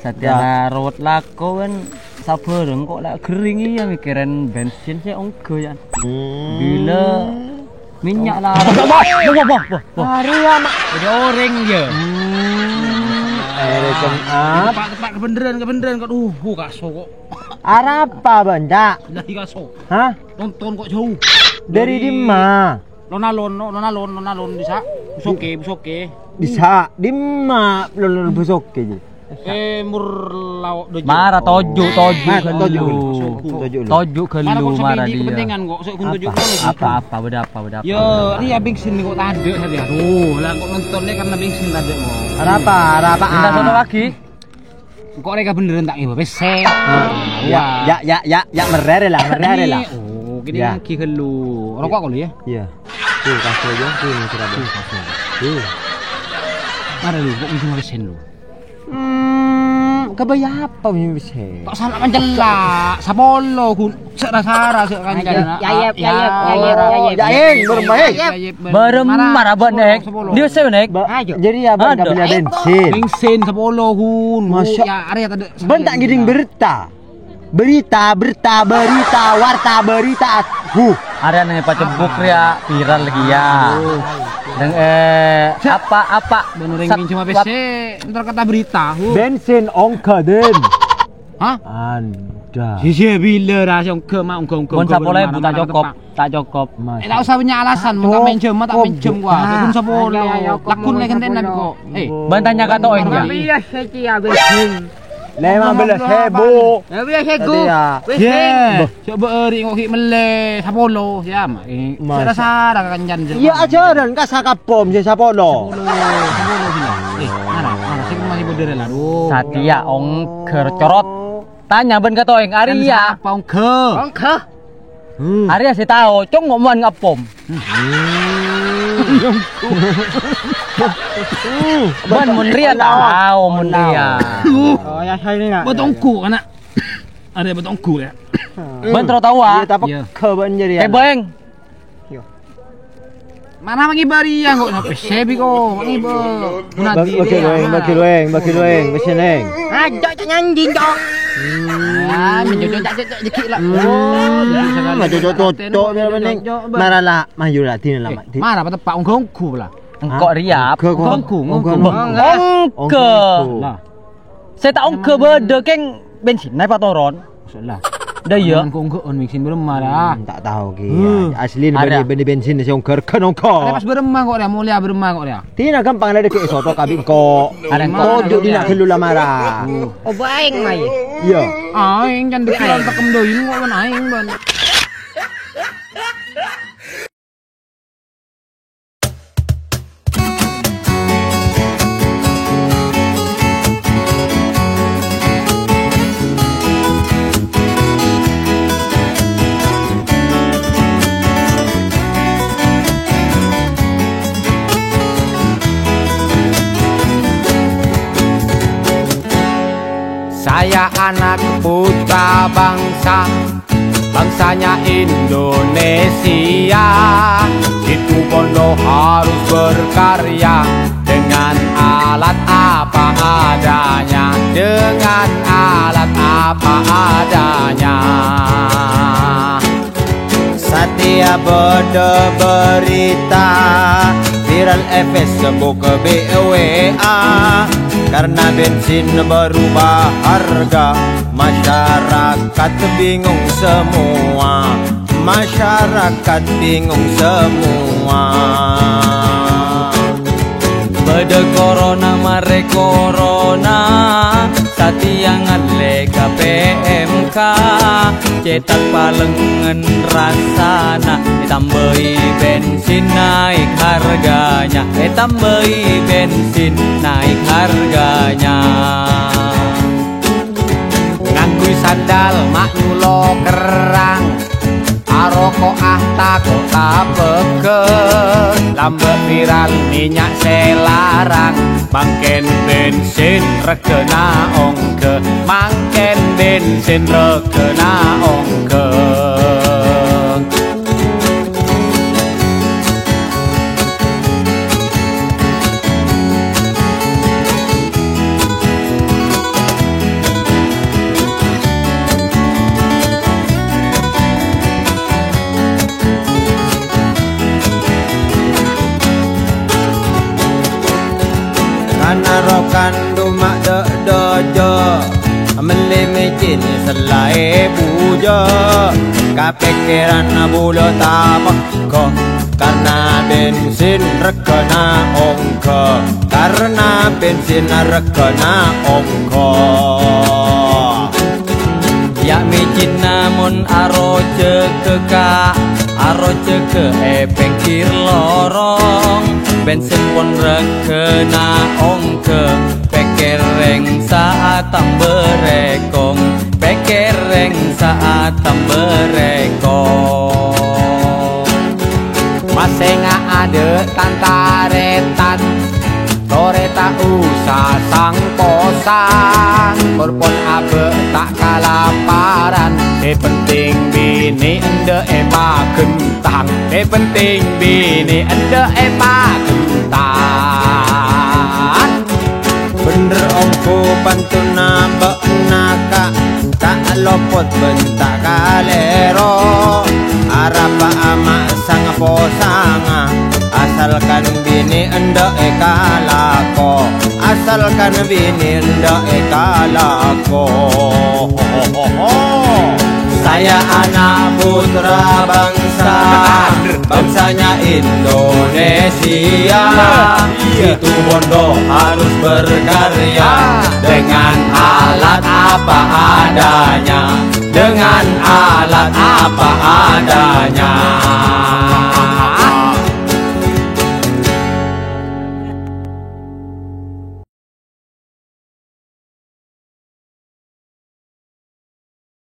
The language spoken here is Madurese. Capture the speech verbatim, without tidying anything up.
Satèya la rowet lako kan sabhâreng kok la ghering iyâ mikirin bensin sè ongghâ, yâ. Hmm. Bilâ mènnya' la. Wah, wah, wah, wah, wah. Arèya, Mak. Jadi orèng, yâ. Hmm. Arè, Cong, ap. Tepa', tepa', kabhendherrân, kabhendherrân, kok, uh, uh, kaso kok. Arapa, Bân, Cak? Lah, di kaso. Hah? Tonton kok jhâu. Dari dimma? Lon-alon, no, lon-alon, lon-alon, dissa'. Busoke, busoke. Dissa', dimma lon-alon busoke, ji? Eh, mur lao' dojo. Mara toju', toju' Mara ghâllu. Toju'. Toju' ghâllu. Mara kok sampe mara di dia. Kepentingan kok, sok ghun toju' Apa, dulu. Apa, apa, bâdâ apa, bâdâ apa? Ya, ini ya bensin kok tadâ' saja. Aduh, lah kok nontonnya karena bensin tadâ' kok. Arapa, arapa? Minta sono lagi. Engko' rè kabhendherrân ta' ngèbâ pèssè. Ah, ya, ya, ya, ya, ya, merrè rè la, merrè rè la. Oh, kènè' Ya. Lagi ghâllu. Roko' kok lu ya? Iya. Tuh, kasih aja, tuh, ini surat. Tuh, kasih. Tuh. Mara lu, kok ngèbâ pèssè lu? Hmm, kabâjâ apa ngèbâ pèssè? Kok salah pancella', sapolo ghun. Sè ra-sara, sè kancana. Yayep, yayep, yayep, yayep. Jaeng, bermain. Yayep, ber-, Bârem mara. Mara bân, Nek. Sepuluh, sepuluh. Dia sè, Nek. Ba-, Ayo. Jadi abang Aduh. Nggak beli bensin. Bensin sepuluh, Hun. Masya-, Ya, arèya tadâ'. Bân ta' ngèdhing berita. Berita, berita, berita, warta, berita. Huh. Arèya neng pacebuk rèya viral lagi ya. Aduh. Neng, eh, Sè. Apa, apa? Bân orèng Sat-, minjem apa sat- sè? Entar kata berita, huh. Bensin ongghâ, Den. Hah? Anda. Sisi bilâ ra sè ongghâ, ma' ongghâ-ongghâ. Mon ongghâ sapolo ebu ta' cokop, ta' cokop. Mas. Eh, ta' usah banyak alasan, mon ta' minjem, ma' ta' minjem, wah. Cokop. Lagun sapolo. Ayo, ayo, Lagun lè ghântèna, Biko. Eh. Bân tanya ka To'eng, ya. Iya, sè cia, bensin. Lima belas ribu. Lima belas ribu. Tadi, ya. Wis, Ye. Bân. Coba eri kok ki' mellè sapolo, ya, ma'. Eh, Mas. Sara-sara kancana, Iya, ajaran ka sakabom sè sapolo. Sapolo, sapolo, gila. Eh, mana, mana, sing masih bodor lah, aduh. Satèya ongghâ corot. Tanya bân ka To'eng, Kan arèya. Sapa ongghâ? Ongghâ. Hmm. Arèya sè tao, cong ngomongan ngapom. Hmm. Bân mon rèya tao, mon rèya. Oh, ya, saya ini, ya. Bâto ongghâ, anak. Arèya bâto ongghâ, ya. Bân terro tao, ah. Iya, tapi Iya. Kebân jadi, ya. Eh, Bang. Yo. Mana mangi bariya kok sampai sebi kok, mangi bo. Bagi, bagi loeng, bagi loeng, bagi loeng, bagi loeng. Ajo cak nyanyi, Cok. Ah, menjojo cak cak cak dikit lah. Hmm, Oh, jadi sekali. Menjojo cak toto, biar mending. Cok, Bang. Mara lah, maju lah, dina lah, Eh, Mak. Di- Mara apa tepak onggo-onggo lah. Engko' Hah? Riap. Onggo, Onggo, onggo, onggo. Onggo. Onggo. Lah. Sè ta' onggo bâdâ kèng bensinna èpatoron. Maksudnya. Dah iya. Onggo-onggoan bensin bârâmma, dah. Hmm, ta' tao ki. Hmm. Asli Ada. bânnè, bânnè bensin sè onggo, règhâna onggo. Ada pas bârâmma kok, dah. Mulya bârâmma kok, dah. Dina gampang ada dikit soto kabi engko'. Ada engko'. Tojo dina ghâllu la mara. Hmm. Opo aèng, Mai? Iya. Aèng can dikira tekem doin kok, man aèng, ban. Saya anak putra bangsa, bangsanya Indonesia. Itu Bondo harus berkarya dengan alat apa adanya, dengan alat apa adanya. Satèya bâdâ berita viral è Facebook, bi' W A, karena bensin berubah harga, masyarakat bingung semua, masyarakat bingung semua. Bâdâ corona, marè corona, satèya ngallè ka P M K. Cètak palèngngen rassana, ètambâi bensin naik harganya, ètambâi bensin naik harganya. Ngangghuy sandal ma' nyolo kerrang, aroko'a tako' tapegghâ. Lambâ' viral mènnya' sè larang, mangkèn bensin règhâna ongghâ, mangkèn bensin règhâna ongghâ. Kan duma' dâ'-dâjâ, mellè mècèn sella èbu jâ'. Kapèkkèran bulâ ta' pegghâ, karna bensin regghâna ongghâ, karna bensin regghâna ongghâ. Ya' mècènna mon arojhâghâ ka', arojhâghâ è pèngghir lorong. Bensin pon regghâna ongghâ, pèkkèrèng sa'at tambâ rèkong, pèkkèrèng sa'at tambâ rèkong. Masènga' adâ' tan-tarètan, torè ta' osa sang-posang, korpon abâ' ta' kalaparan, sè penting binè endâ' èpagenthang, sè penting binè endâ' èpagenthang. Bhender ongghu pantunna bâ'na ka', ta' lopot bân ta' kalèro. Arapa'a ma' sang-posanga, asalkan binè endâ' èkalako, asalkan binè endâ' èkalako. Saya anak putra bangsa, bangsanya Indonesia. Itu bondo harus berkarya dengan alat apa adanya, dengan alat apa adanya.